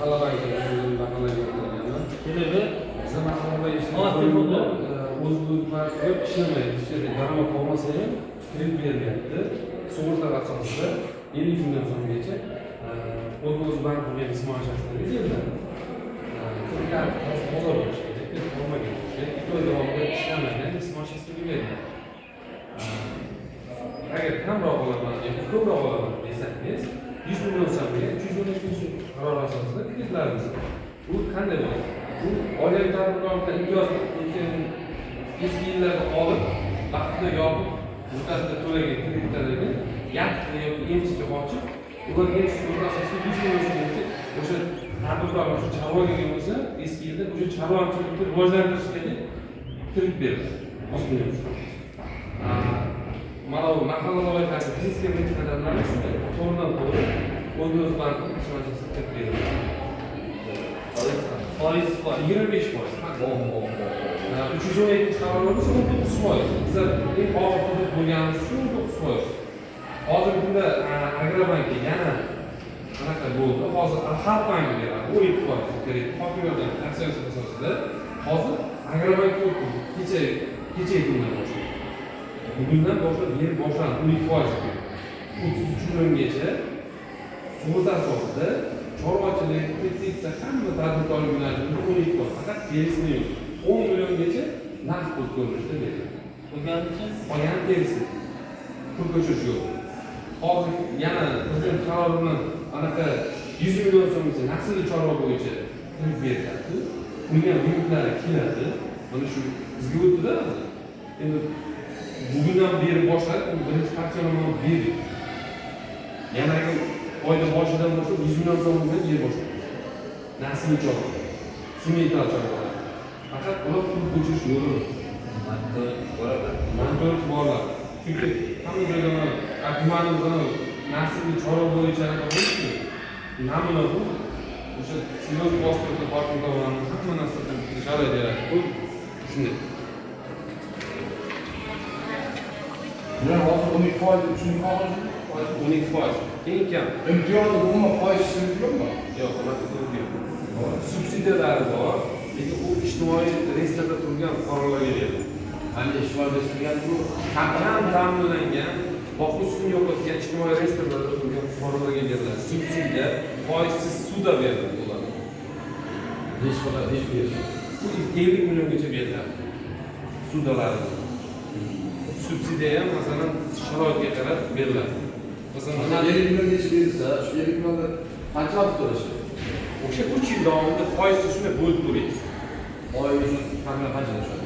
Mahalla banki, mahallaga o'rganganman. Keladi. Biza mahallada Ovoz telefon bor. O'z banki ishlamaydi, hech yerda daromad olmasa ham kredit beryapti. Sug'urta asosida 50 million so'mgacha o'z o'z bank bo'lgan jismoniy shaxslarga beriladi. Kreditlar bozor bo'lishi kerak, kredit olmagan bo'lishi kerak, 2 oy davomida ishlamagan jismoniy shaxslarga beriladi. Agar kamroq olaman yoki ko'proq olaman desangiz, 100 million so'mga 312 qaror asosida kreditlarimiz bor. Bu qanday bo'ladi? Bu oilaviy tadbirkorlikdan imtiyoz eski yillarda olib, vaqtida yopib, muddatida to'lagan kreditlarga yattida yoki emchikka qochib, ularga sug'urta asosida 100 million so'mgacha o'sha tadbirkor, masalan, chorva olgan bo'lsa, eski yilda o'sha chorvachilikni rivojlantirishga deb kredit beriladi 100 million so'm. Mana bu mahalla loyihasi biznesga birinchi qadamlari shunday to'g'ridan to'g'ri o'zini o'zi bankni jismoniy shaxsga kredit beriladi. Foiz foiz. 25%. 312 qarorimiz 19%. Bizlar eng og'ir hudud bo'lganimiz uchun 19%. Hozirgi kunda Agrobankka yana anaqa bo'ldi. Hozir Xalq banki beradi 12% kredit hokimiyatdan aksiyasi asosida. Hozir Agrobankka o'tdi. Kecha kundan boshlab. Bugundan boshlab berib boshlandi 12%. 33 milliongacha sug'urta asosida chorvachilik, teplitsa, hamma tadbirkorlik yo'nalishida 12%, faqat terisini yo'q. 10 milliongacha naqd pul ko'rinishida beriladi. Qolganicha? Qolgani terisi. Pul ko'chirish yo'q. Hozir yana prezident qarorini anaqa 100 million so'mgacha naslli chorva bo'yicha kredit berilyapti. Unga ham limitlari keladi. Mana shu bizga o'tdida hozir. Endi bugundan beri boshlab birinchi partiyani berdik. Yana oyda boshidan boshlab 100 million so'm bilan yer boshlaymiz. Naslli chorva. Simmental chorvalar. Faqat ular pul ko'chirish yo'lini Boradi. Monitoring borlar. Chunki hamma joyda mana tumanimizda naslli chorva bo'yicha anaqa bo'lishdi. Namuna bu. O'sha siloz bostirdi hokim tomonidan hamma narsa sharoit yaratib qo'yib, shunday. Bular hozir 12% uchun hozir 12% eng kam. Imtiyozi umuman foiz yo'qmi? Yo'q, unaqa yo'q. Subsidiyalari bor, lekin u ijtimoiy reyestrda turgan fuqarolarga beriladi. Hani ijtimoiy reyestrga bu Kam ta'minlangan, boquvchisini yo'qotgan, ijtimoiy reyestrlarda turgan fuqarolarga beriladi. Subsidiya, foizsiz ssuda beriladi ularga. Nechi foiz, nechi berish? Bu 50 milliongacha beriladi. Ssudalari. Subsidiya ham, masalan, sharoitga qarab beriladi. Masalan, Masalan, 50 milliongacha berilsa, shu 50 millionni qancha vaqt to'lash? O'sha 3 yil davomida foizsiz shunday bo'lib to'laysiz. Oy uchun taxminan qancha tushadi?